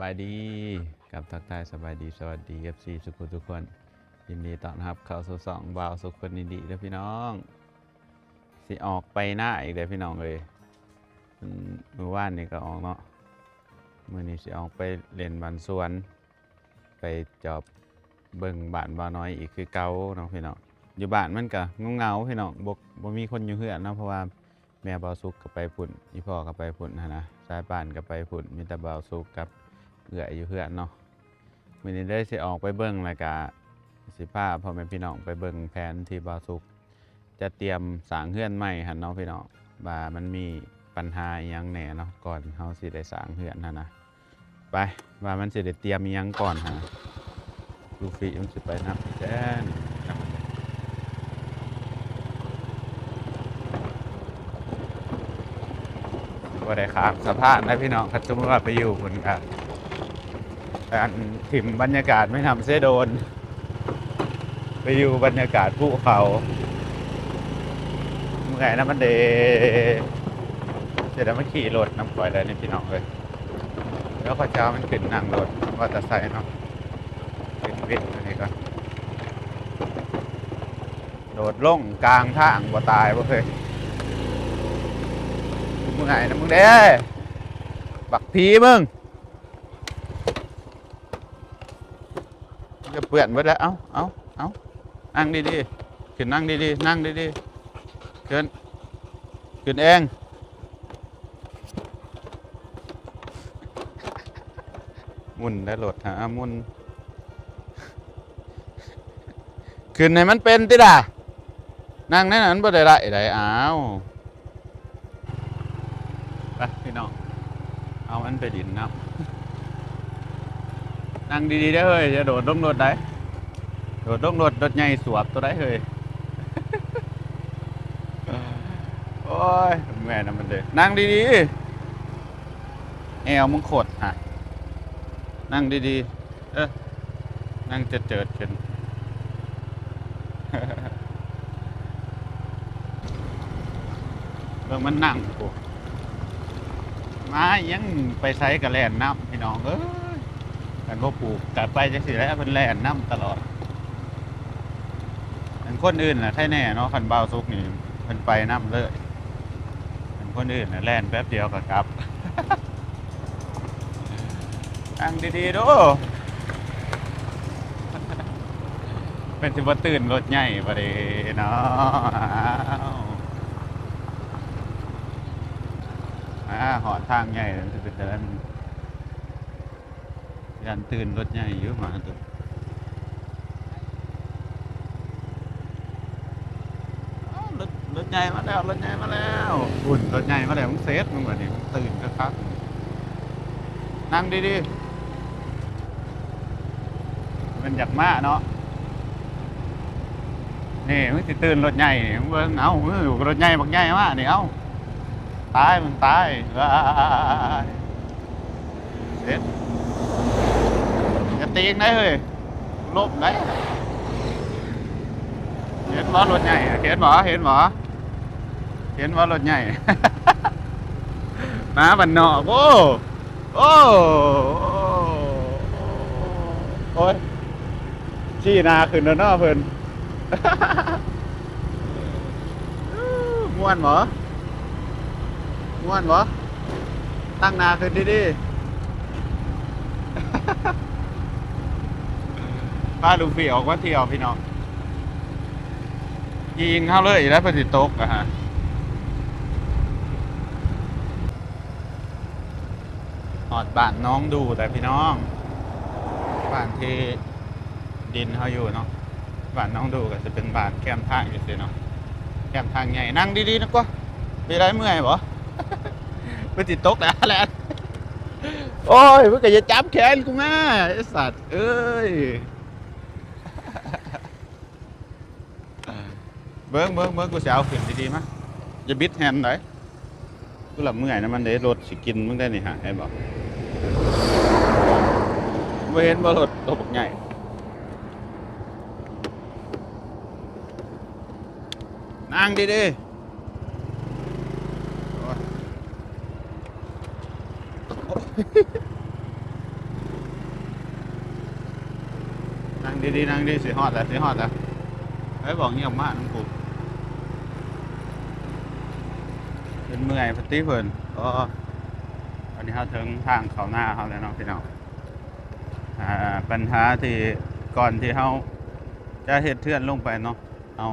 ສະບາຍດີ ກັບທັກທາຍສະບາຍດີ ສະຫວັດດີ ເອັຟຊີ ທຸກຜູ້ທຸກຄົນ ຍິນດີຕ້ອນຮັບເຂົ້າສູ່ຊ່ອງບ່າວສຸກຄົນນີ້ດີເດີພີ່ນ້ອງ. ຊິອອກໄປນາອີກເດີພີ່ນ້ອງເອີຍ. ອືມ ມື້ວານນີ້ກໍອອກເນາະ, ມື້ນີ້ຊິອອກໄປຫຼິ້ນບ້ານສວນ ໄປຈອບເບິ່ງບ້ານບ່າວນ້ອຍອີກຄືເກົ່າເນາະພີ່ນ້ອງ. ຢູ່ບ້ານມັນກະເຫງົາໆພີ່ນ້ອງ, ບໍ່ ບໍ່ມີຄົນຢູ່ເຮືອນເນາະ ເພາະວ່າແມ່ບ່າວສຸກກໍໄປພຸ້ນ, ອີ່ພໍ່ກໍໄປພຸ້ນຫັ້ນນະ, ສາຍປານກໍໄປພຸ້ນ, ມີແຕ່ບ່າວສຸກກັບເອື້ອຍຢູ່ເຮືອນເນາະ. ມື້ນີ້ເລີຍຊິອອກໄປເບິ່ງ ແລ້ວກະຊິພາພໍ່ແມ່ພີ່ນ້ອງໄປເບິ່ງແຜນທີ່ບ່າວສຸກ ຈະຕຽມສ້າງເຮືອນໃໝ່ຫັ້ນເນາະພີ່ນ້ອງ, ວ່າມັນມີບັນຫາອີ່ຫຍັງແດ່ເນາະ ກ່ອນເຮົາຊິໄດ້ສ້າງເຮືອນຫັ້ນນະ. ໄປ ວ່າມັນຊິໄດ້ຕຽມອີ່ຫຍັງກ່ອນຫັ້ນນະ. ລູຟີມັນຊິໄປນຳແດ່ນີ້ ນຳມັນເດ້. ບໍ່ໄດ້ຂ້າມສະພານນະພີ່ນ້ອງ, ຄັນສົມມຸດວ່າໄປຢູ່ພຸ້ນກະ ອັນ ຖິ້ມບັນຍາກາດແມ່ນ້ຳເຊໂດນ ໄປຢູ່ບັນຍາກາດພູເຂົາ. ເມື່ອຍນຳມັນເດ້. ຈະໄດ້ມາຂີ່ລົດນຳຂ້ອຍໄດ້ນີ້ພີ່ນ້ອງເອີຍ. ແລ້ວຂ້ອຍຈະເອົາມັນຂຶ້ນນັ່ງລົດມໍເຕີໄຊເນາະ, ຂຶ້ນວິນອັນນີ້ກ່ອນ. ໂດດລົງກາງທາງບໍ່ຕາຍບໍ່ເຄີຍ. ເມື່ອຍນຳມຶງເດ້ ບັກຜີມຶງ. ຈະເປື້ອນເບິດແລ້ວ. ເອົາ ເອົາ ເອົາ ນັ່ງດີໆ ຂຶ້ນນັ່ງດີໆ ນັ່ງດີໆ ຂຶ້ນ ຂຶ້ນເອງ. ໝຸ່ນໄດ້ລົດຫາໝຸ່ນ. ຂຶ້ນໃຫ້ມັນເປັນຕິລະ, ນັ່ງໃນນັ້ນບໍ່ໄດ້ໄດ້ໃດ໋. ອ້າວ ໄປພີ່ນ້ອງ ເອົາມັນໄປຫຼິ້ນນຳ. ນັ່ງດີໆເດີເຮີ້ຍ, ຢ່າໂດດລົງລົດໃດ໋. ໂດດລົງລົດ ລົດໃຫຍ່ສວບໂຕໃດເຮີ້ຍ. ໂອ້ຍ ເມື່ອຍນຳມັນເດ້. ນັ່ງດີໆ ແອວມຶງຂົດຫັ້ນ, ນັ່ງດີໆ. ເອີ ນັ່ງເຈີດໆຂຶ້ນ. ເບິ່ງມັນນັ່ງພຸ້ນ. ມາຫຍັງ ໄປໃສກໍແລ່ນນຳ ພີ່ນ້ອງເອີຍ. ຄັນບໍ່ຜູກກໍໄປຈັ່ງຊີ້ແຫຼະ, ເພິ່ນແລ່ນນຳຕະຫຼອດ. ອັນຄົນອື່ນນະໄຄແນ່ເນາະ, ຄັນບ່າວສຸກນີ້ເພິ່ນໄປນຳເລີຍ. ອັນຄົນອື່ນນະແລ່ນແປັບດຽວກໍກັບ. ນັ່ງດີໆດູ ເປັນຊິບໍ່ຕື່ນລົດໃຫຍ່ບໍ່ເດເນາະ. ອາ ຮອດທາງໃຫຍ່ແລ້ວ ມັນຊິເປັນຈັ່ງໃດ? ຢ້ານຕື່ນລົດໃຫຍ່ຢູ່ ມາໂຕ. ອ້າວ ລົດ ລົດໃຫຍ່ມາແລ້ວ ລົດໃຫຍ່ມາແລ້ວ. ພຸ້ນ ລົດໃຫຍ່ມາແລ້ວ. ມຶງເສັດ ມຶງບາດນີ້ ຕື່ນຄັກໆ. ນັ່ງດີໆ ມັນຢາກມາເນາະ. ນີ້ ມຶງຊິຕື່ນລົດໃຫຍ່ນີ້ ມຶງເບິ່ງ. ເອົ້າ ເອີ ລົດໃຫຍ່ບັກໃຫຍ່ມານີ້. ເອົ້າ ຕາຍ ມຶງຕາຍ. ເອີຍ ເສັດ ຢ່າຕີງໄດ໋ເຮີ້ຍ, ລົ້ມໄດ໋. ເຫັນບໍ່ລົດໃຫຍ່? ເຫັນບໍ່? ເຫັນບໍ່? ເຫັນບໍ່ລົດໃຫຍ່? ມາບ້ານນອກ. ໂອ້ ໂອ້ ໂອ້ຍ ຊີ້ໜ້າຂຶ້ນແລ້ວເນາະເພິ່ນ. ມ່ວນບໍ່? ມ່ວນບໍ່? ຕັ້ງໜ້າຂຶ້ນດີໆ. ພາລູກພີ່ອອກມາທ່ຽວພີ່ນ້ອງ. ອີງເຮົາເລີຍ ແລ້ວເພິ່ນຊິຕົກອະຮະ. ຮອດບ້ານໜອງດູແລ້ວພີ່ນ້ອງ, ບ້ານທີ່ດິນເຮົາຢູ່ເນາະ. ບ້ານໜອງດູກໍຈະເປັນບ້ານແຄມທາງຈັ່ງຊີ້ເນາະ, ແຄມທາງໃຫຍ່. ນັ່ງດີໆນະກວາ, ເປັນໄດ ເມື່ອຍບໍ່? ເພິ່ນຊິຕົກແລ້ວແຫຼະ. ໂອ້ຍ ມຶງກໍຢ່າຈັບແຂນກູມາ ໄອ້ສັດເອີຍ. ເບິ່ງ ເບິ່ງ ເບິ່ງ ກູຊິເອົາຂຶ້ນດີໆມາ, ຢ່າບິດແຮນໃດ໋. ກູລະເມື່ອຍນຳມັນເດ້, ລົດຊິກິນມຶງໄດ໋ນີ້ຫະ, ເຫັນບໍ່? ບໍ່ເຫັນບໍ່ ລົດໂຕບັກໃຫຍ່. ນັ່ງດີໆ. ໂອ້ຍ ໂອ້ຍ ດີໆ ນັ່ງດີ ຊິຮອດແລ້ວ ຊິຮອດແລ້ວ. ເອີຍ ບອກງຽບມານຳກູ ເພິ່ນເມື່ອຍພຸ້ນຕິເພິ່ນ. ອໍ ອັນນີ້ເຮົາເຖິງທາງເຂົ້ານາເຮົາແລ້ວເນາະພີ່ນ້ອງ. ອ່າ ບັນຫາທີ່ ກ່ອນທີ່ເຮົາຈະເຮັດເຮືອນລົງໄປເນາະ ເຮົາ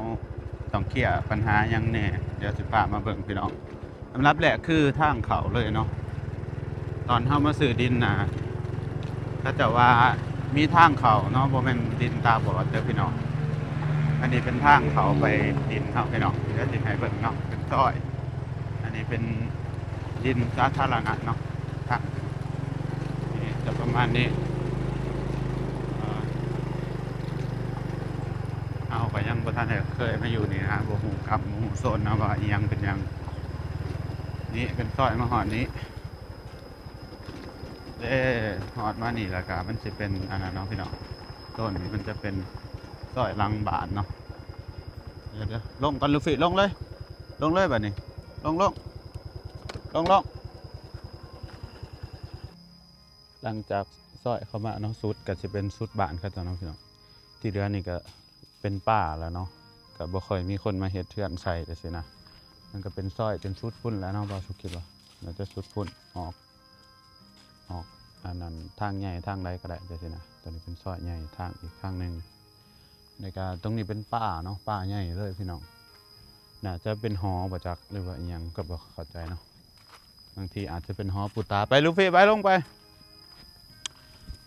ຕ້ອງເຄຍບັນຫາຫຍັງແດ່ ດຽວຊິພາມາເບິ່ງພີ່ນ້ອງ. ອັນດັບແລກຄືທາງເຂົ້າເລີຍເນາະ ຕອນເຮົາມາຊື້ດິນນະ ເຂົາເຈົ້າວ່າມີທາງເຂົ້າເນາະ ບໍ່ແມ່ນດິນຕາບອດເດີພີ່ນ້ອງ. ອັນນີ້ເປັນທາງເຂົ້າໄປດິນເຮົາພີ່ນ້ອງ ດຽວຊິໃຫ້ເບິ່ງເນາະ ເປັນຊອຍ. ອັນນີ້ເປັນດິນສາທາລະນະເນາະ ທາງນີ້ຈະປະມານນີ້. ເຮົາກໍຍັງບໍ່ທັນໄດ້ເຄີຍມາຢູ່ນີ້ນະ ບໍ່ຮູ້ກຳບໍ່ຮູ້ໂຊນນະ ວ່າອີ່ຫຍັງເປັນຫຍັງ. ນີ້ເປັນຊອຍມາຮອດນີ້ເດ້ ຮອດມານີ້ແລ້ວກະມັນຊິເປັນອັນນັ້ນເນາະພີ່ນ້ອງ ໂຊນນີ້ມັນຈະເປັນຊອຍຫຼັງບ້ານເນາະ. ດຽວໆ ລົງກ່ອນລູກພີ່ ລົງເລີຍ ລົງເລີຍບາດນີ້ ລົງໆ ລົງໆ. ຫຼັງຈາກຊອຍເຂົ້າມາເນາະ ສຸດກໍຊິເປັນສຸດບ້ານເຂົາເຈົ້າເນາະພີ່ນ້ອງ. ທີ່ເຫຼືອນີ້ກໍເປັນປ່າແລ້ວເນາະ ກໍບໍ່ຄ່ອຍມີຄົນມາເຮັດເຮືອນໃສ່ຈັ່ງຊີ້ນະ. ມັນກໍເປັນຊອຍຈົນສຸດພຸ້ນແລ້ວເນາະ ບ່າວສຸກຄິດວ່າໜ້າຈະສຸດພຸ້ນ ອອກ ອອກອັນນັ້ນ ທາງໃຫຍ່ທາງໃດກໍໄດ້ຈັ່ງຊີ້ນະ. ຕົວນີ້ເປັນຊອຍໃຫຍ່ ທາງອີກທາງໜຶ່ງ. ແລ້ວກະຕົງນີ້ເປັນປ່າເນາະ ປ່າໃຫຍ່ເລີຍພີ່ນ້ອງ. ໜ້າຈະເປັນຫໍບໍ່ຈັກ ຫຼືວ່າອີ່ຫຍັງກໍບໍ່ເຂົ້າໃຈເນາະ. ບາງທີອາດຈະເປັນຫໍປູຕາ. ໄປລູກພີ່ ໄປ ລົງໄປ.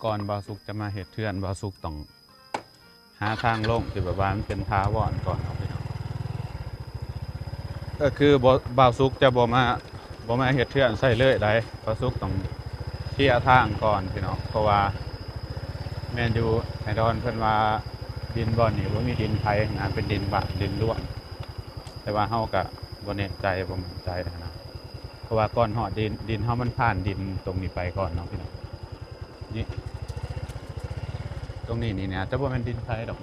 ກ່ອນບ່າວສຸກຈະມາເຮັດເຮືອນ ບ່າວສຸກຕ້ອງຫາທາງລົງທີ່ແບບວ່າມັນເປັນຖາວອນກ່ອນເນາະພີ່ນ້ອງ. ກໍຄືບໍ່ ບ່າວສຸກຈະບໍ່ມາ ບໍ່ມາເຮັດເຮືອນໃສ່ເລີຍໃດ໋ ບ່າວສຸກຕ້ອງເຄຍທາງກ່ອນພີ່ນ້ອງ. ເພາະວ່າແມ່ນຢູ່ ອ້າຍດອນເພິ່ນວ່າດິນບ່ອນນີ້ບໍ່ມີດິນໄຜນະ ເປັນດິນບາດ ດິນລວມ. ແຕ່ວ່າເຮົາກະບໍ່ແນ່ໃຈ ບໍ່ໝັ້ນໃຈຫັ້ນນະ ເພາະວ່າກ່ອນຮອດດິນ ດິນເຮົາມັນຜ່ານດິນຕົງນີ້ໄປກ່ອນເນາະພີ່ນ້ອງ. ນີ້ ຕົງນີ້ນີ້ນະ ອາດຈະບໍ່ແມ່ນດິນໄຜດອກ.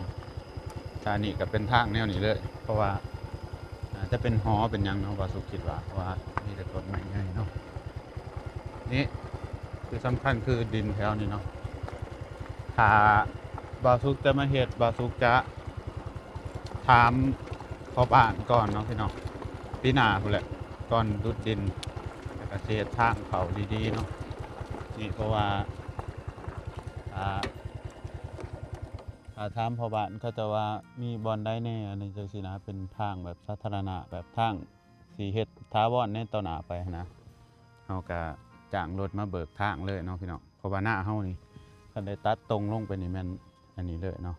ອັນນີ້ກໍເປັນທາງແນວນີ້ເລີຍ ເພາະວ່າອາດຈະເປັນຫໍເປັນຫຍັງເນາະ ບ່າວສຸກຄິດວ່າ ເພາະວ່າມີແຕ່ຕົ້ນໄມ້ໃຫຍ່ເນາະ. ນີ້ ທີ່ສຳຄັນຄືດິນແຖວນີ້ເນາະ. ຖ້າບ່າວສຸກຈະມາເຮັດ ບ່າວສຸກຈະຖາມພໍ່ບ້ານກ່ອນເນາະພີ່ນ້ອງ ປີໜ້າພຸ້ນແຫຼະ ກ່ອນດຸດດິນ ແລ້ວກໍຊິເຮັດທາງເຂົ້າດີໆເນາະ. ນີ້ ເພາະວ່າ ອ່າ ຖ້າຖາມພໍ່ບ້ານ ເຂົາເຈົ້າວ່າມີບ່ອນໃດແດ່ ອັນນີ້ຈັ່ງຊີ້ນະ ເປັນທາງແບບສາທາລະນະ ແບບທາງຊິເຮັດຖາວອນໃນຕໍ່ໜ້າໄປຫັ້ນນະ. ເຮົາກະຈ້າງລົດມາເບີກທາງເລີຍເນາະພີ່ນ້ອງ ເພາະວ່ານາເຮົານີ້ ຄັນໄດ້ຕັດຕົງລົງໄປນີ້ແມ່ນອັນນີ້ເລີຍເນາະ.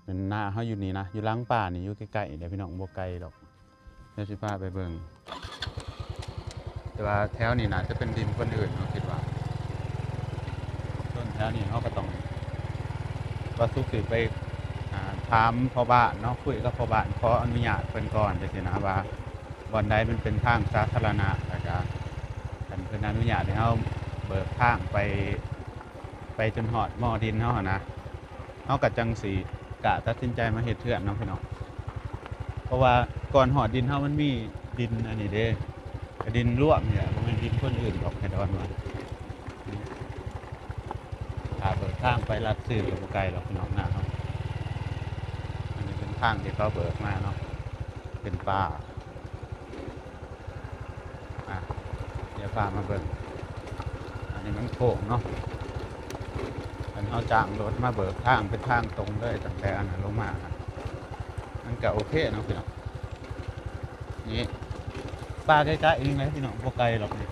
ແມ່ນນາເຮົາຢູ່ນີ້ນະ ຢູ່ຫຼັງປ່ານີ້ ຢູ່ໃກ້ໆເດ້ພີ່ນ້ອງ ບໍ່ໄກດອກ. ດຽວຊິພາໄປເບິ່ງ ແຕ່ວ່າແຖວນີ້ໜ້າຈະເປັນດິນຄົນອື່ນເນາະ ຄິດວ່າ. ສ່ວນແຖວນີ້ເຮົາກໍຕ້ອງ ວ່າສຸກຊິໄປ ອ່າ ຖາມພໍ່ບ້ານເນາະ ຄຸຍກັບພໍ່ບ້ານ ຂໍອະນຸຍາດເພິ່ນກ່ອນຈັ່ງຊີ້ນະ ວ່າບ່ອນໃດມັນເປັນທາງສາທາລະນະ ແລ້ວກະຄັນເພິ່ນອະນຸຍາດໃຫ້ເຮົາເບີກທາງໄປ ໄປຈົນຮອດໝໍ້ດິນເຮົາຫັ້ນນະ ເຮົາກໍຈັ່ງຊິກ້າຕັດສິນໃຈມາເຮັດເຮືອນເນາະພີ່ນ້ອງ. ເພາະວ່າກ່ອນຮອດດິນເຮົາມັນມີດິນອັນນີ້ເດ້ ກໍດິນລວມນີ້ແຫຼະ ບໍ່ແມ່ນດິນຄົນອື່ນດອກ ໃຫ້ດອນວ່າ. ຖ້າເບີກທາງໄປລັດຊື່ກໍບໍ່ໄກດອກພີ່ນ້ອງນາເຮົາ. ອັນນີ້ເປັນທາງທີ່ເຂົາເບີກມາເນາະ ເປັນປ່າ. ອ່ະ ດຽວພາມາເບິ່ງ ອັນນີ້ມັນໂຄ້ງເນາະ. ຄັນເຮົາຈ້າງລົດມາເບີກທາງເປັນທາງຕົງເລີຍ ຕັ້ງແຕ່ອັນນັ້ນລົງມາ ມັນກະໂອເຄເນາະພີ່ນ້ອງ. ນີ້ ປ່າໃກ້ໆນີ້ແຫຼະພີ່ນ້ອງ ບໍ່ໄກດອກນີ້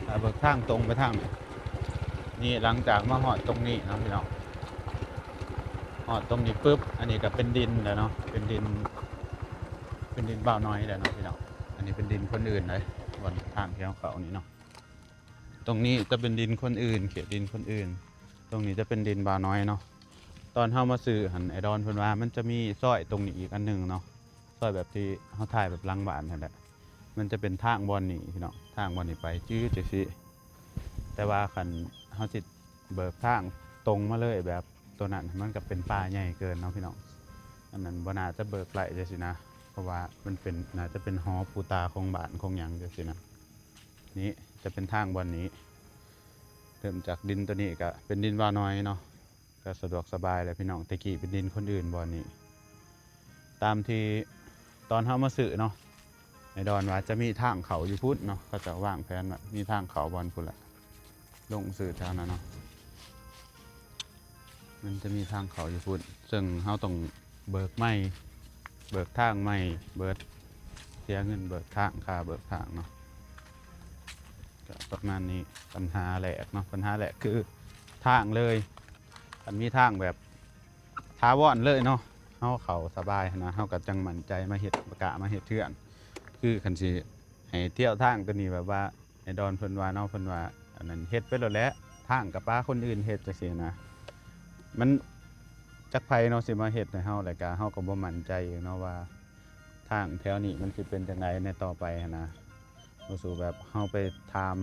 ຖ້າເບີກທາງຕົງໄປທາງນີ້. ນີ້ ຫຼັງຈາກມາຮອດຕົງນີ້ເນາະພີ່ນ້ອງ ຮອດຕົງນີ້ປຶບ ອັນນີ້ກະເປັນດິນແລ້ວເນາະ ເປັນດິນ ເປັນດິນບ່າວນ້ອຍແລ້ວເນາະພີ່ນ້ອງ. ອັນນີ້ເປັນດິນຄົນອື່ນເດ້ ບ່ອນທາງທີ່ເຮົາເຂົ້ານີ້ເນາະ. ຕົງນີ້ຈະເປັນດິນຄົນອື່ນ ເຂດດິນຄົນອື່ນ. ຕົງນີ້ຈະເປັນດິນບ່າວນ້ອຍເນາະ. ຕອນເຮົາມາຊື້ຫັ້ນ ອ້າຍດອນເພິ່ນວ່າມັນຈະມີຊອຍຕົງນີ້ອີກອັນໜຶ່ງເນາະ ຊອຍແບບທີ່ເຮົາຖ່າຍແບບຫຼັງບ້ານຫັ້ນແຫຼະ. ມັນຈະເປັນທາງບ່ອນນີ້ພີ່ນ້ອງ ທາງບ່ອນນີ້ໄປຈື່ຈັ່ງຊີ້ ແຕ່ວ່າຄັນເຮົາຊິເບີກທາງຕົງມາເລີຍແບບຕົວນັ້ນ ມັນກໍເປັນປ່າໃຫຍ່ເກີນເນາະພີ່ນ້ອງ. ອັນນັ້ນບໍ່ໜ້າຈະເບີກໄດ້ຈັ່ງຊີ້ນະ ເພາະວ່າມັນເປັນ ໜ້າຈະເປັນຫໍປູຕາຂອງບ້ານຂອງຫຍັງຈັ່ງຊີ້ນະ. ນີ້ຈະເປັນທາງບ່ອນນີ້ ເລີ່ມຈາກດິນຕົວນີ້ກະເປັນດິນບ່າວນ້ອຍເນາະ. ກໍສະດວກສະບາຍແຫຼະພີ່ນ້ອງ. ແຕ່ກີ້ເປັນດິນຄົນອື່ນບ່ອນນີ້ ຕາມທີ່ຕອນເຮົາມາຊື້ເນາະ ໄອ້ດອນວ່າຈະມີທາງເຂົ້າຢູ່ພຸ້ນເນາະ, ເຂົາເຈົ້າວາງແຜນວ່າມີທາງເຂົ້າບ່ອນພຸ້ນລະ ລົງຊື້ແຖວນັ້ນເນາະ ມັນຈະມີທາງເຂົ້າຢູ່ພຸ້ນ ເຊິ່ງເຮົາຕ້ອງເບີກໃໝ່ ເບີກທາງໃໝ່ເບິດ ເສຍເງິນເບີກທາງ ຄ່າເບີກທາງເນາະ. ກໍປະມານນີ້ ບັນຫາແລກເນາະ ບັນຫາແລກຄືທາງເລີຍ. ຄັນມີທາງແບບຖາວອນເລີຍເນາະ ເຮົາເຂົ້າສະບາຍຫັ້ນນະ ເຮົາກໍຈັ່ງໝັ້ນໃຈມາເຮັດ ກະມາເຮັດເຮືອນ. ຄືຄັນຊິໃຫ້ທ່ຽວທາງຕົວນີ້ ແບບວ່າໄອ້ດອນເພິ່ນວ່າເນາະ ເພິ່ນວ່າອັນນັ້ນເຮັດໄປໂລດແຫຼະ ທາງກໍປະຄົນອື່ນເຮັດ ຈັ່ງຊີ້ນະ ມັນຈັກໃຜເນາະຊິມາເຮັດໃຫ້ເຮົາ ແລ້ວກໍເຮົາກໍບໍ່ໝັ້ນໃຈອີກເນາະວ່າ ທາງແຖວນີ້ມັນຊິເປັນຈັ່ງໃດໃນຕໍ່ໄປຫັ້ນນະ. ບໍ່ສູ້ແບບເຮົາໄປຖາມ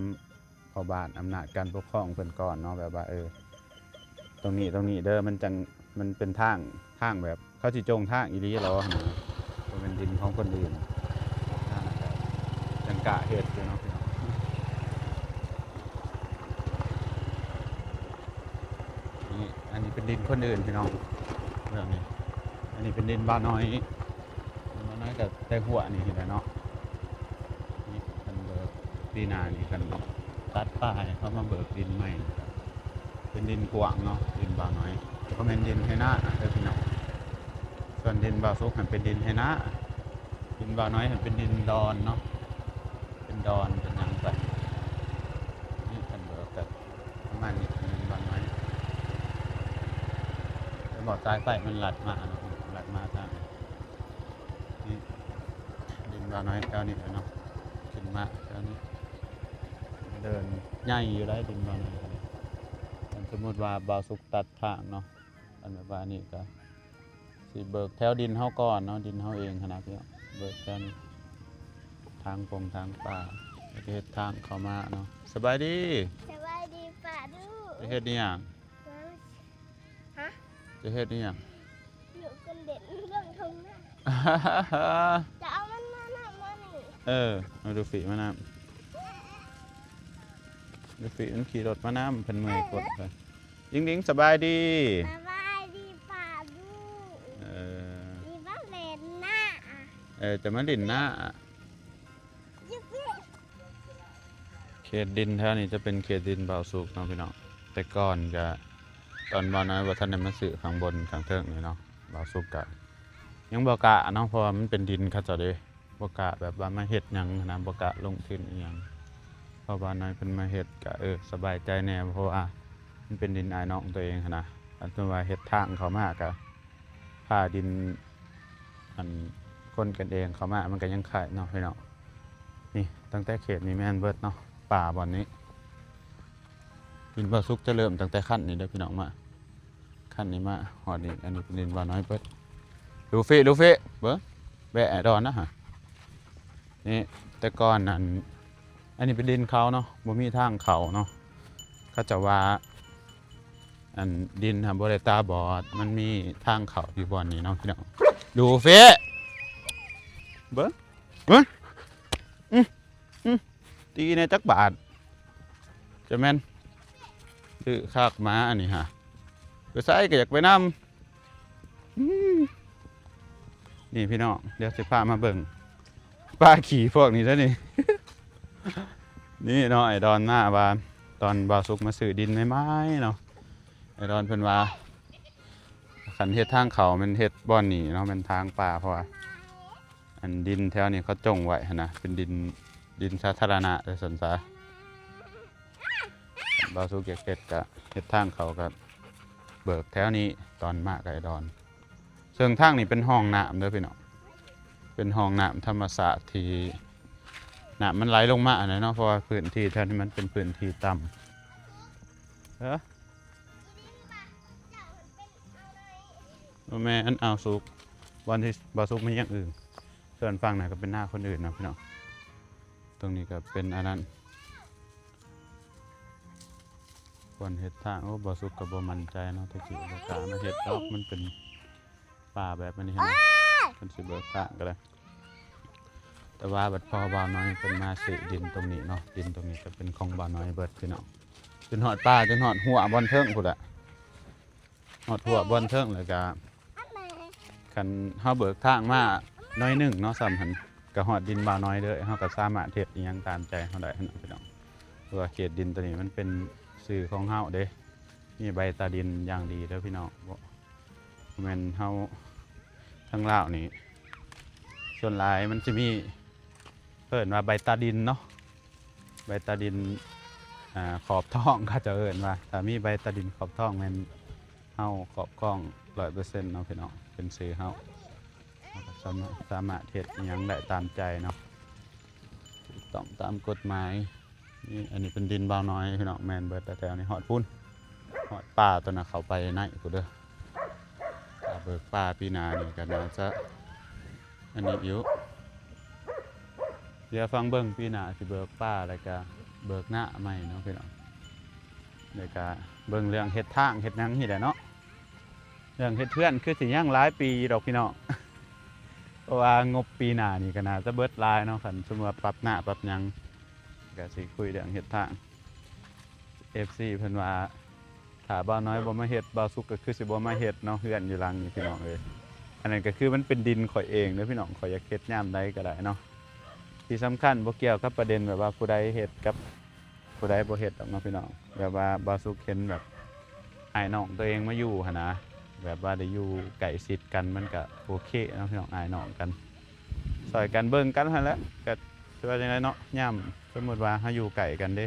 ພໍ່ບ້ານອຳນາດການປົກຄອງເພິ່ນກ່ອນເນາະ ແບບວ່າ ເອີ ຕົງນີ້ ຕົງນີ້ເດີ ມັນຈັ່ງ ມັນເປັນທາງ ທາງແບບເຂົາຊິຈົ່ງທາງອີ່ຫຼີເຫລະຫັ້ນນະ ບໍ່ແມ່ນດິນຂອງຄົນອື່ນ ນັ້ນນະ ຈັ່ງກະເຮັດຢູ່ເນາະພີ່ນ້ອງ. ນີ້ ອັນນີ້ເປັນດິນຄົນອື່ນພີ່ນ້ອງ ເບື້ອງນີ້ ອັນນີ້ເປັນດິນບ່າວນ້ອຍ. ມັນນ້ອຍກໍແຕ່ຫົວນີ້ແຫຼະເນາະ. ນີ້ຄັນເບີກປີໜ້ານີ້ ຄັນຕັດປ່າໃຫ້ເຂົາມາເບີກດິນໃໝ່ ເປັນດິນກວ້າງເນາະ ດິນບ່າວນ້ອຍ ບໍ່ແມ່ນດິນໄຮ່ນາເດີພີ່ນ້ອງ. ສ່ວນດິນບ່າວສຸກຫັ້ນເປັນດິນໄຮ່ນາ ດິນບ່າວນ້ອຍຫັ້ນເປັນດິນດອນເນາະ ເປັນດອນເປັນຫຍັງໄປ. ນີ້ຄັນເບີກກໍປະມານນີ້ ດິນບ່າວນ້ອຍ ແຕ່ບໍ່ສາຍໄຟມັນລັດມາເນາະ ລັດມາທາງ ນີ້ ດິນບ່າວນ້ອຍແຖວນີ້ແຫຼະເນາະ ຂຶ້ນມາແຖວນີ້ ເດີນໃຫຍ່ຢູ່ໄດ໋ ດິນບ່າວນ້ອຍກໍໄດ້. ຄັນສົມມຸດວ່າບ່າວສຸກຕັດທາງເນາະ ອັນແບບວ່ານີ້ກໍຊິເບີກແຖວດິນເຮົາກ່ອນເນາະ ດິນເຮົາເອງຫັ້ນນະພີ່ນ້ອງ ເບີກແຖວນີ້ ທາງປົງທາງປ່າ ແລ້ວກໍເຮັດທາງເຂົ້າມາເນາະ. ສະບາຍດີ ສະບາຍດີປ້າດຸ. ຈະເຮັດອີ່ຫຍັງ? ຮະ? ຈະເຮັດອີ່ຫຍັງ? ຢູ່ກັນເດັນເລື່ອງທົ່ງນາ. ຈະເອົາມັນມານຳບໍ່ນີ້? ເອີ ເອົາດູຟີມານຳ ດູຟີມັນຂີ່ລົດມານຳ ເພິ່ນເມື່ອຍກົດ. ເອີ ເອີ ຍິງໆ ສະບາຍດີ ສະບາຍດີປ້າດຸ. ເອີ ຊິມາຫຼິ້ນນາ. ເອີ ຈະມາຫຼິ້ນນາ. ເຂດດິນແຖວນີ້ຈະເປັນເຂດດິນບ່າວສຸກເນາະພີ່ນ້ອງ. ແຕ່ກ່ອນກະ ຕອນບ່າວນ້ອຍບໍ່ທັນໄດ້ມາຊື້ຂ້າງບົນຂ້າງເທິງນີ້ເນາະ ບ່າວສຸກກະຍັງບໍ່ກ້າເນາະ ເພາະວ່າມັນເປັນດິນເຂົາເຈົ້າເດ້ ບໍ່ກ້າແບບວ່າມາເຮັດຫຍັງຫັ້ນນະ ບໍ່ກ້າລົງທຶນອີ່ຫຍັງ. ພໍບ່າວນ້ອຍເພິ່ນມາເຮັດກະ ເອີ ສະບາຍໃຈແດ່ ເພາະວ່າມັນເປັນດິນອ້າຍນ້ອງຕົວເອງຫັ້ນນະ. ອັນຕົວວ່າເຮັດທາງເຂົ້າມາກະ ພາດິນ ອັນ ຄົນກັນເອງເຂົ້າມາ ມັນກໍຍັງຄ້າຍເນາະພີ່ນ້ອງ. ນີ້ ຕັ້ງແຕ່ເຂດນີ້ແມ່ນເບິດເນາະ ປ່າບ່ອນນີ້. ດິນບ່າວສຸກຈະເລີ່ມຕັ້ງແຕ່ຂັ້ນນີ້ເດີພີ່ນ້ອງ ມາ ຂັ້ນນີ້ມາຮອດນີ້ ອັນນີ້ເປັນດິນບ່າວນ້ອຍເບິດ. ລູຟີ ລູຟີ ເບິ່ງ ແບະໃຫ້ດອນນະຫະ. ນີ້ ແຕ່ກ່ອນ ອັນ ອັນນີ້ເປັນດິນເຂົາເນາະ ບໍ່ມີທາງເຂົ້າເນາະ. ເຂົາເຈົ້າວ່າ ອັນດິນຫັ້ນບໍ່ໄດ້ຕາບອດ ມັນມີທາງເຂົ້າຢູ່ບ່ອນນີ້ເນາະພີ່ນ້ອງ. ດູເຟະ ເບິ່ງ ເບິ່ງ ອື ອື ຕີແດ່ຈັກບາດ. ຈະແມ່ນດື້ຄັກໝາອັນນີ້ຫາ ໄປໃສກໍຢາກໄປນຳ. ອື ນີ້ພີ່ນ້ອງ ດຽວຊິພາມາເບິ່ງປາຂີ້ພວກນີ້ເດີນີ້. ນີ້ເນາະ ໄອ້ດອນມາວ່າ ຕອນບ່າວສຸກມາຊື້ດິນໃໝ່ໆເນາະ ໄອ້ດອນເພິ່ນວ່າ ຄັນເຮັດທາງເຂົ້າແມ່ນເຮັດບ່ອນນີ້ເນາະ ແມ່ນທາງປ່າ ເພາະວ່າ ອັນດິນແຖວນີ້ເຂົາຈົ່ງໄວ້ຫັ້ນນະ ເປັນດິນ ດິນສາທາລະນະວ່າຊັ້ນຊະ. ບ່າວສຸກຢາກເຮັດກະເຮັດທາງເຂົ້າ ກະເບີກແຖວນີ້ ຕອນມາກະໄອ້ດອນ. ເຊິ່ງທາງນີ້ເປັນຮ່ອງນ້ຳເດີພີ່ນ້ອງ ເປັນຮ່ອງນ້ຳທຳມະຊາດທີ່ນ້ຳມັນໄຫຼລົງມາຫັ້ນແຫຼະເນາະ ເພາະວ່າພື້ນທີ່ແຖວນີ້ມັນເປັນພື້ນທີ່ຕ່ຳ. ເອີ ບໍ່ແມ່ນ ອ່າວສຸກ ບ່ອນທີ່ບ່າວສຸກມາລ້ຽງອຶ່ງ. ສ່ວນຝັ່ງນັ້ນກໍເປັນນາຄົນອື່ນເນາະພີ່ນ້ອງ. ຕົງນີ້ກໍເປັນອັນນັ້ນ ບ່ອນເຮັດທາງ. ໂອ້ ບ່າວສຸກກໍບໍ່ໝັ້ນໃຈເນາະ ແຕ່ກີ້ບໍ່ກ້າມາເຮັດດອກ ມັນເປັນປ່າແບບອັນນີ້ຫັ້ນນະ. ຄັນຊິເບີກທາງກໍໄດ້ ແຕ່ວ່າບັດພໍບ່າວນ້ອຍເພິ່ນມາຊື້ດິນຕົງນີ້ເນາະ ດິນຕົງນີ້ກໍເປັນຂອງບ່າວນ້ອຍເບິດພີ່ນ້ອງ. ຈົນຮອດປ່າ ຈົນຮອດຮົ້ວບ່ອນເທິງພຸ້ນແຫຼະ. ຮອດຮົ້ວບ່ອນເທິງ ແລ້ວກະຄັນເຮົາເບີກທາງມາໜ້ອຍໜຶ່ງເນາະ ສ່ຳຫັ້ນກະຮອດດິນບ່າວນ້ອຍເລີຍ. ເຮົາກະສາມາດເຮັດອີ່ຫຍັງຕາມໃຈເຮົາໄດ້ຫັ້ນນະພີ່ນ້ອງ ເພາະວ່າເຂດດິນໂຕນີ້ມັນເປັນຊື່ຂອງເຮົາເດ້. ມີໃບຕາດິນຢ່າງດີເດີພີ່ນ້ອງ ບໍ່ ບໍ່ແມ່ນເຮົາ ທາງລາວນີ້ ສ່ວນຫຼາຍມັນຈະມີ ເອີ້ນວ່າໃບຕາດິນເນາະ ໃບຕາດິນ ອາ ຂອບທອງ ເຂົາເຈົ້າເອີ້ນວ່າ ຖ້າມີໃບຕາດິນຂອບທອງແມ່ນເຮົາຄອບຄອງຮ້ອຍເປີເຊັນເນາະພີ່ນ້ອງ ເປັນຊື່ເຮົາ ເຮົາກໍສາມາດ ສາມາດເຮັດອີ່ຫຍັງໄດ້ຕາມໃຈເນາະ ຖືກຕ້ອງຕາມກົດໝາຍ. ນີ້ ອັນນີ້ເປັນດິນບ່າວນ້ອຍພີ່ນ້ອງ ແມ່ນເບິດແຖວໆນີ້ ຮອດພຸ້ນ ຮອດປ່າຕົວນັ້ນ ເຂົ້າໄປໃນພຸ້ນເດີ. ຖ້າເບີກປ່າປີໜ້ານີ້ກໍໜ້າຈະອັນນີ້ຢູ່ ດຽວຟັງເບິ່ງ ປີໜ້າຊິເບີກປ່າ ແລ້ວກະເບີກນາໃໝ່ເນາະພີ່ນ້ອງ. ແລ້ວກະເບິ່ງເລື່ອງເຮັດທາງເຮັດຫຍັງນີ້ແຫຼະເນາະ ເລື່ອງເຮັດເຮືອນຄືຊິຍັງຫຼາຍປີຢູ່ດອກພີ່ນ້ອງ ເພາະວ່າງົບປີໜ້ານີ້ກໍໜ້າຈະເບິດຫຼາຍເນາະ ຄັນສົມມຸດວ່າປັບໜ້າປັບຫຍັງ ກໍຊິຄຸຍເລື່ອງເຮັດທາງ. ເອັຟຊີ ເພິ່ນວ່າ ຖ້າບ່າວນ້ອຍບໍ່ມາເຮັດ ບ່າວສຸກກໍຄືຊິບໍ່ມາເຮັດເນາະ ເຮືອນຢູ່ຫຼັງນີ້ພີ່ນ້ອງເອີຍ. ອັນນັ້ນກໍຄືມັນເປັນດິນຂ້ອຍເອງເດີພີ່ນ້ອງ ຂ້ອຍຢາກເຮັດຍາມໃດກໍໄດ້ເນາະ. ທີ່ສຳຄັນບໍ່ກ່ຽວກັບປະເດັນແບບວ່າຜູ້ໃດເຮັດກັບຜູ້ໃດບໍ່ເຮັດດອກເນາະພີ່ນ້ອງ ແບບວ່າບ່າວສຸກເຫັນແບບອ້າຍນ້ອງຕົວເອງມາຢູ່ຫັ້ນນະ ແບບວ່າໄດ້ຢູ່ໃກ້ຊິດກັນ ມັນກະໂອເຄເນາະພີ່ນ້ອງ ອ້າຍນ້ອງກັນ ຊ່ອຍກັນເບິ່ງກັນຫັ້ນແຫຼະ. ກະຊິວ່າຈັ່ງໃດເນາະ ຍາມສົມມຸດວ່າເຮົາຢູ່ໃກ້ກັນເດ້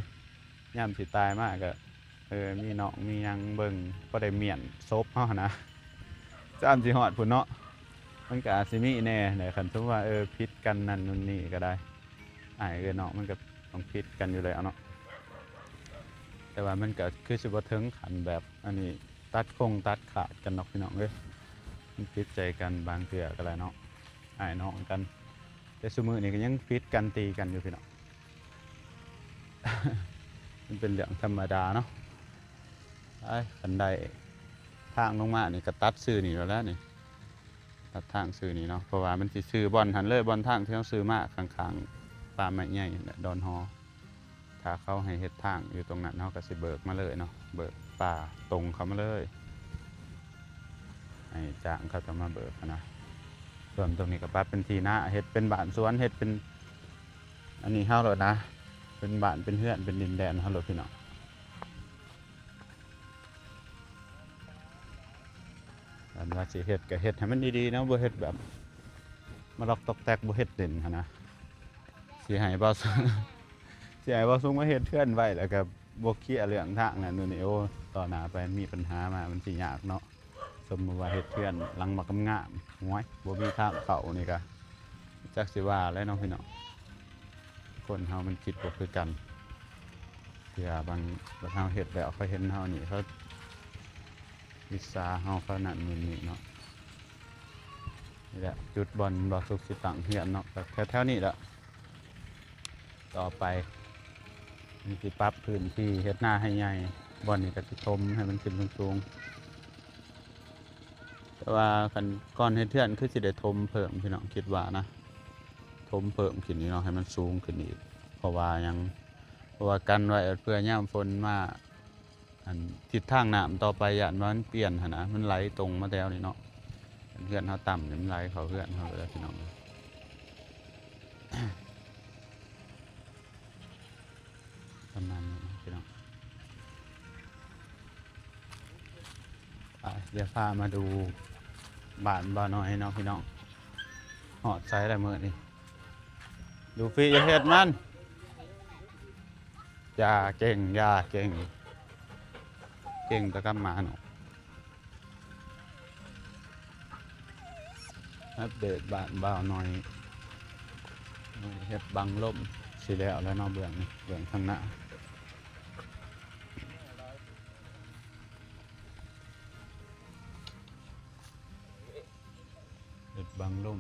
ຍາມຊິຕາຍມາກະ ເອີ ມີນ້ອງມີຫຍັງເບິ່ງ ພໍໄດ້ມ້ຽນສົບເຮົາຫັ້ນນະ ຈານຊິຮອດພຸ້ນເນາະ. ມັນກະອາດຊິມີແດ່ແຫຼະ ຄັນສົມມຸດວ່າ ເອີ ຜິດກັນນັ້ນນູ້ນນີ້ກໍໄດ້ ອ້າຍເອື້ອຍນ້ອງມັນກໍຕ້ອງຜິດກັນຢູ່ແລ້ວເນາະ ແຕ່ວ່າມັນກໍຄືຊິບໍ່ເຖິງຂັ້ນແບບອັນນີ້ ຕັດຄົງຕັດຂາດກັນດອກພີ່ນ້ອງເອີຍ. ມັນຜິດໃຈກັນບາງເທື່ອກໍໄດ້ເນາະ ອ້າຍນ້ອງກັນ ແຕ່ຊຸມື້ນີ້ກໍຍັງຜິດກັນຕີກັນຢູ່ພີ່ນ້ອງ ມັນເປັນເລື່ອງທຳມະດາເນາະ. ໄອ້ ຄັນໄດ້ທາງລົງມານີ້ກໍຕັດຊື່ນີ້ໂລດແລ້ວນີ້ ຕັດທາງຊື່ນີ້ເນາະ ເພາະວ່າມັນຊິຊື່ບ່ອນຫັ້ນເລີຍ ບ່ອນທາງທີ່ເຮົາຊື່ມາ ຂ້າງໆປ່າໄມ້ໃຫຍ່ແຫຼະ ດອນຫໍ. ຖ້າເຂົາໃຫ້ເຮັດທາງຢູ່ຕົງນັ້ນ ເຮົາກໍຊິເບີກມາເລີຍເນາະ ເບີກປ່າຕົງເຂົ້າມາເລີຍ ໃຫ້ຈ້າງເຂົາເຈົ້າມາເບີກຫັ້ນນະ. ສ່ວນຕົງນີ້ກໍປັບເປັນທີ່ນາ ເຮັດເປັນບ້ານສວນ ເຮັດເປັນອັນນີ້ເຮົາໂລດນະ ເປັນບ້ານເປັນເຮືອນເປັນດິນແດນເຮົາໂລດພີ່ນ້ອງ. ອັນວ່າຊິເຮັດກໍເຮັດໃຫ້ມັນດີໆເນາະ ບໍ່ເຮັດແບບມາລັອກຕອກແຕກ ບໍ່ເຮັດເຫຼັ້ນຫັ້ນນະ. ຊິໃຫ້ບ່າວ ຊິໃຫ້ບ່າວສຸກມາເຮັດເຮືອນໄວ້ ແລ້ວກໍບໍ່ເຄຍເລື່ອງທາງນັ້ນໂນ່ນນີ້ ໂອ້ ຕໍ່ໜ້າໄປມີບັນຫາມາມັນຊິຍາກເນາະ. ສົມມຸດວ່າເຮັດເຮືອນຫຼັງບັກງາມໆ ໂອ້ຍ ບໍ່ມີທາງເຂົ້ານີ້ກະ ຈັກຊິວ່າແລ້ວເນາະພີ່ນ້ອງ. ຄົນເຮົາມັນຄິດບໍ່ຄືກັນ ເທື່ອບາງ ບາງເຮົາເຮັດແລ້ວ ເຂົາເຫັນເຮົານີ້ ເຂົາອິດສາເຮົາ ເຂົານັ້ນໂນ່ນນີ້ເນາະ. ນີ້ແຫຼະຈຸດບ່ອນບ່າວສຸກຊິຕັ້ງເຮືອນເນາະ ກໍແຖວໆນີ້ແຫຼະ. ຕໍ່ໄປມັນຊິປັບພື້ນທີ່ເຮັດນາໃຫ້ໃຫຍ່ ບ່ອນນີ້ກໍຊິຖົມໃຫ້ມັນຂຶ້ນສູງໆ. ແຕ່ວ່າຄັນກ່ອນເຮັດເຮືອນຄືຊິໄດ້ຖົມເພີ່ມພີ່ນ້ອງ ຄິດວ່ານະ ຖົມເພີ່ມຂຶ້ນອີກເນາະ ໃຫ້ມັນສູງຂຶ້ນອີກ. ເພາະວ່າຫຍັງ? ເພາະວ່າກັນໄວ້ເພື່ອຍາມຝົນມາ ອັນທິດທາງນ້ຳຕໍ່ໄປ ຢ້ານວ່າມັນປ່ຽນຫັ້ນນະ ມັນໄຫຼຕົງມາແຖວນີ້ເນາະ. ເຮືອນເຮົາຕ່ຳນີ້ ມັນໄຫຼເຂົ້າເຮືອນເຮົາເລີຍພີ່ນ້ອງ. ປະມານນີ້ເນາະພີ່ນ້ອງ. ໄປ ດຽວພາມາດູບ້ານບ່າວນ້ອຍເນາະພີ່ນ້ອງ. ຮອດໃສແລ້ວມື້ນີ້? ລູຟີ້ ຢ່າເຮັດມັນ. ຢ່າເກັ່ງ ຢ່າເກັ່ງ ເກັ່ງແຕ່ກັບໝາເນາະ. ອັບເດດບ້ານບ່າວນ້ອຍ ເຮັດບັງລົມ ຊິແລ້ວແລ້ວເນາະ ເບື້ອງນີ້ ເບື້ອງທາງໜ້າ ເຮັດບັງລົມ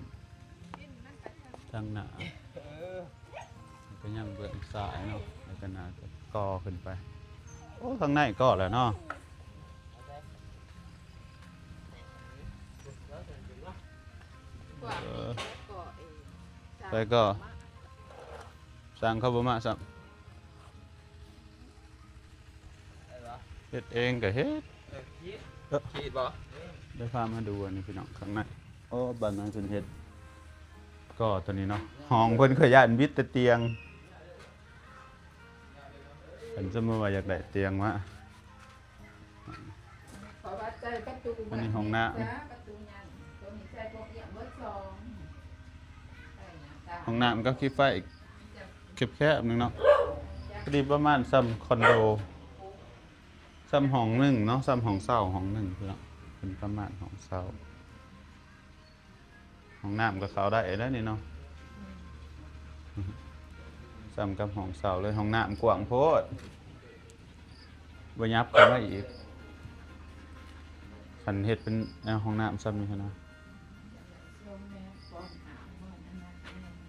ທາງໜ້າ. ເອີ ກໍຍັງເບື້ອງຊ້າຍເນາະ ແລ້ວກໍໜ້າຈະກໍ່ຂຶ້ນໄປ. ໂອ້ ທາງໃນກໍ່ແລ້ວເນາະ. ເອີ ໃຜກໍ່? ຊ່າງເຂົາບໍ່ມາຊ້ຳ. ເຮັດເອງກໍເຮັດ. ເອີ ຂີດບໍ່? ດຽວພາມາດູອັນນີ້ພີ່ນ້ອງ ຂ້າງໃນ. ໂອ້ ບ້ານໃໝ່ເພິ່ນເຮັດກໍຕົວນີ້ເນາະ ຫ້ອງເພິ່ນ ຂ້ອຍຢ້ານວິດແຕ່ຕຽງ. ຄັນສົມມຸດວ່າຢາກໄດ້ຕຽງມາ ເພາະວ່າໃສ່ປະຕູ ອັນນີ້ຫ້ອງນ້ຳ ປະຕູຫຍັງ ຕົວນີ້ໃສ່ພວກອີ່ຫຍັງເບີສອງ ຫ້ອງນ້ຳກັບຂີ້ໄຟ ແຄບໆໜຶ່ງເນາະ ພໍດີປະມານສ່ຳຄອນໂດ ສ່ຳຫ້ອງໜຶ່ງເນາະ ສ່ຳຫ້ອງເຊົ່າຫ້ອງໜຶ່ງເນາະ ເປັນປະມານຫ້ອງເຊົ່າ. ຫ້ອງນ້ຳກໍເຂົ້າໄດ້ແລ້ວນີ້ເນາະ ສ່ຳກັບຫ້ອງເຊົ່າເລີຍ. ຫ້ອງນ້ຳກວ້າງໂພດ ບໍ່ຫຍັບເຂົ້າມາອີກ ຄັນເຮັດເປັນແນວຫ້ອງນ້ຳສ່ຳນີ້ຫັ້ນນະ.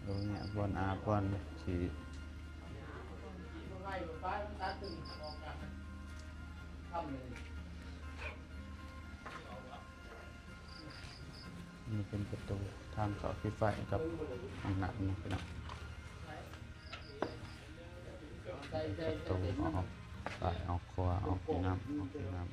ໂອ້ຍ ບ່ອນອາບບ່ອນຂີ້. ນີ້ເປັນປະຕູທາງເຂົ້າທີ່ໄຟກັບຫ້ອງນ້ຳເນາະພີ່ນ້ອງ. ປະຕູອອກຊ້າຍອອກຂວາ ອອກທີ່ນ້ຳ ອອກທີ່ນ້ຳ.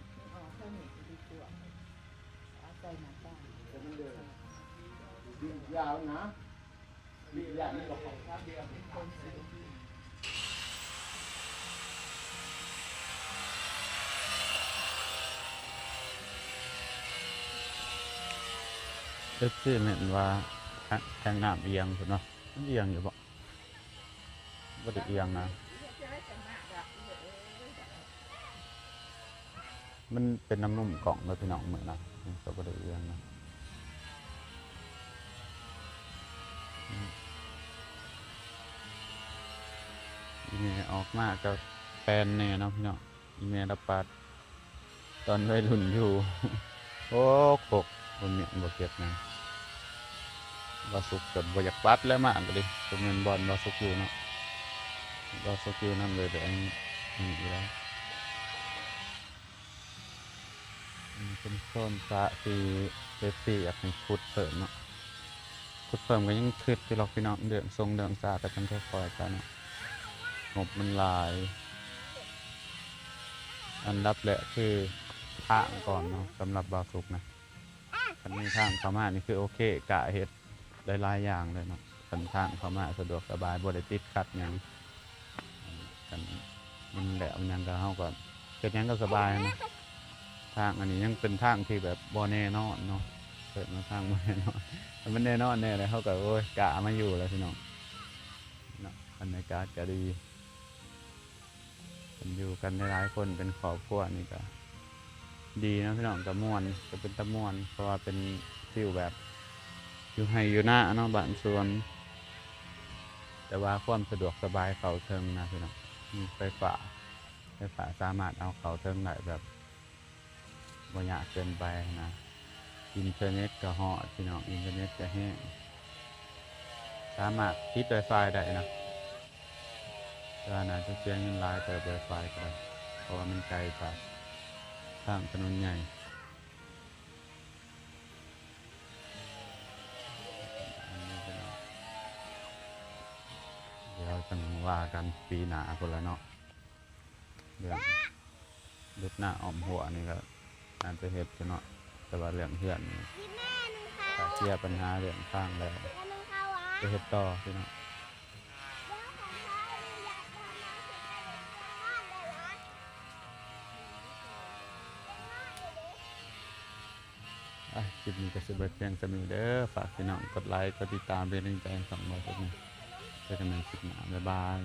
ເອັຟຊີ ແມ່ນວ່າແທງນ້ຳອຽງພຸ້ນເນາະ ມັນອຽງຢູ່ບໍ່? ບໍ່ໄດ້ອຽງນະ ມັນເປັນນ້ຳນຸ້ມກ້ອງເດີພີ່ນ້ອງ ມື້ນະ ມັນກໍບໍ່ໄດ້ອຽງນະ. ອີ່ແມ່ອອກມາກໍແປນແດ່ເນາະພີ່ນ້ອງ ອີ່ແມ່ລະປາດຕອນໄວລຸ້ນຢູ່. ໂອ້ ໂຄກ ບໍ່ມີ ບໍ່ເກັບຫຍັງ ບ່າວສຸກກໍບໍ່ຢາກປັດແລ້ວ ມາກໍດີ ກໍແມ່ນບ່ອນບ່າວສຸກຢູ່ເນາະ ບ່າວສຸກຢູ່ນຳເລີຍ ແບບນີ້ຢູ່ແລ້ວ. ອືມ ເປັນໂຊນສະທີ່ເອັຟຊີ ຢາກໃຫ້ຂຸດເພີ່ມເນາະ ຂຸດເພີ່ມກໍຍັງຄິດຢູ່ດອກພີ່ນ້ອງ ເລື່ອງຊົງເລື່ອງສະກໍຈັ່ງຄ່ອຍໆໄປເນາະ ງົບມັນຫຼາຍ. ອັນດັບແລກຄືທາງກ່ອນເນາະ ສຳລັບບ່າວສຸກນະ ຄັນມີທາງເຂົ້າມານີ້ຄືໂອເຄ ກ້າເຮັດ ຫຼາຍໆຢ່າງເລີຍເນາະ ເປັນທາງເຂົ້າມາສະດວກສະບາຍ ບໍ່ໄດ້ຕິດຂັດຫຍັງ. ຄັນມັນແລ້ວມັນຫຍັງກໍ ເຮົາກໍເຮັດຫຍັງກໍສະບາຍນະ. ທາງອັນນີ້ຍັງເປັນທາງທີ່ແບບບໍ່ແນ່ນອນເນາະ ເອີ້ນວ່າທາງບໍ່ແນ່ນອນ ຖ້າມັນແນ່ນອນແນ່ແລ້ວ ເຮົາກໍ ໂອ້ຍ ກ້າມາຢູ່ແລ້ວພີ່ນ້ອງເນາະ. ບັນຍາກາດກໍດີ ເພິ່ນຢູ່ກັນຫຼາຍໆຄົນເປັນຄອບຄົວນີ້ກໍດີເນາະພີ່ນ້ອງ ກໍມ່ວນ ກໍເປັນຕາມ່ວນ ເພາະວ່າເປັນຟີວແບບຢູ່ໄຮ່ຢູ່ນາເນາະ ບ້ານສວນ ແຕ່ວ່າຄວາມສະດວກສະບາຍເຂົ້າເຖິງນະພີ່ນ້ອງ ມີໄຟຟ້າ ໄຟຟ້າສາມາດເອົາເຂົ້າເຖິງໄດ້ແບບ ບໍ່ຍາກເກີນໄປນະ ອິນເຕີເນັດກໍຮອດພີ່ນ້ອງ ອິນເຕີເນັດກໍແຮງ ສາມາດຕິດໄວຟາຍໄດ້ນະ ແຕ່ວ່າໜ້າຈະເສຍເງິນຫຼາຍເຕີບໄວຟາຍກໍໄດ້ ເພາະວ່າມັນໄກຈາກທາງຖະໜົນໃຫຍ່. ດຽວຈັ່ງວ່າກັນປີໜ້າພຸ້ນລະເນາະ ເລື່ອງ ເຮັດໜ້າອ້ອມຮົ້ວນີ້ກໍອາດຈະເຮັດຢູ່ເນາະ ແຕ່ວ່າເລື່ອງເຮືອນນີ້ ຖ້າເຄລຍບັນຫາເລື່ອງທາງແລ້ວ ຈະເຮັດຕໍ່ພີ່ນ້ອງ. ອ່ະ ຄລິບນີ້ກໍຊິເບິດພຽງສ່ຳນີ້ເດີ ຝາກພີ່ນ້ອງກົດໄລ ກົດຕິດຕາມເປັນແຮງໃຈໃຫ້ຊ່ອງບ່າວສຸກນະ ເຈີກັນໃໝ່ຄລິບໜ້າ ບາຍບາຍ.